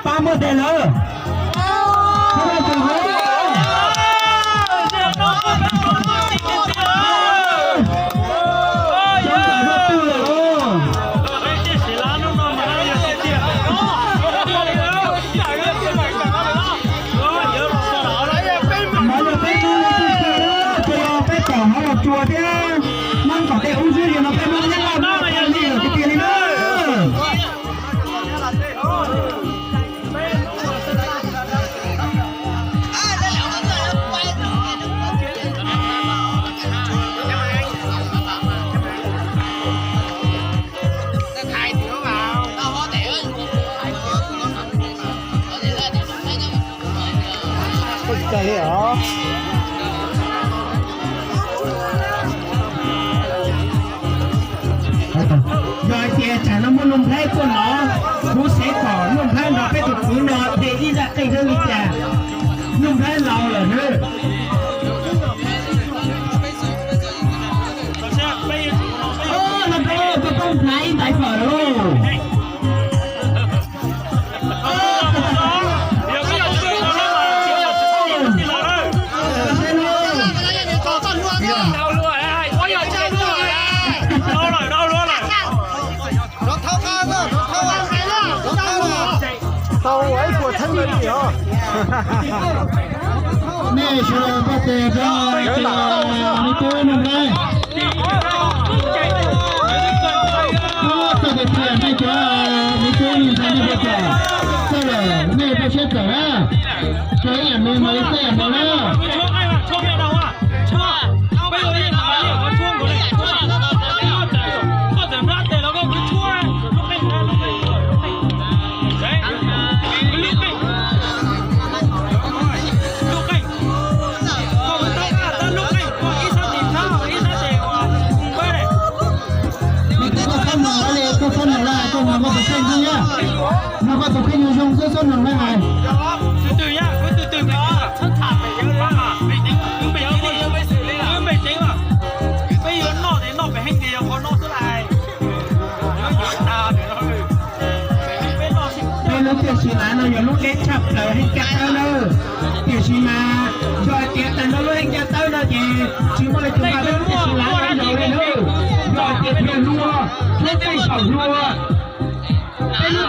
Pab muaj tes lawm. Mas yog peb Hmoob leej twg xwb na, ces yog peb pom hauv los tsuas thiab Hmoob kom tej ub ntsuj yog no peb Hmoob Nyab Laj no li lawm tiag tiag li na. Yog hais tias tsam no muaj Nuj Nplhaib tuaj no, kuv xav kom Nuj Nplhaib nrog peb tus kwv no de ib zaj qeej hawb li cas. Nuj Nplhaib laus lawm na. Nuj Nplhaib tuaj poob hlais ib ntais fawm lawm lauj. Tau ua ib puas theeb li os. Nej sawv daws npaj tes rau me tub Nuj Nplhaib. Txog tus tiam nej cov me tub Nuj Nplhaib nej puas txawm? Txog lawm nej peb siab txawm na. Tsuas ib yam nus mas li txoj yam nus na. Koj txhob noog lawm, koj txhob noog lawm, koj noog koj tus kheej xwb na. Noog koj tus kheej zoo zoo xwb, txhob noog lawm hais. Peb lub tiaj Siv Lav no yog lub deb tshaj plaws heej caj dawb nawb. Tiam sis mas yog hais tias tag nrho lub heej caj dawb no ces tsis muaj leej twg npaj peb lub tiaj Siv Lav no yog li nawb. Yog hais tias peb luag, lub teej saum luag, peb lub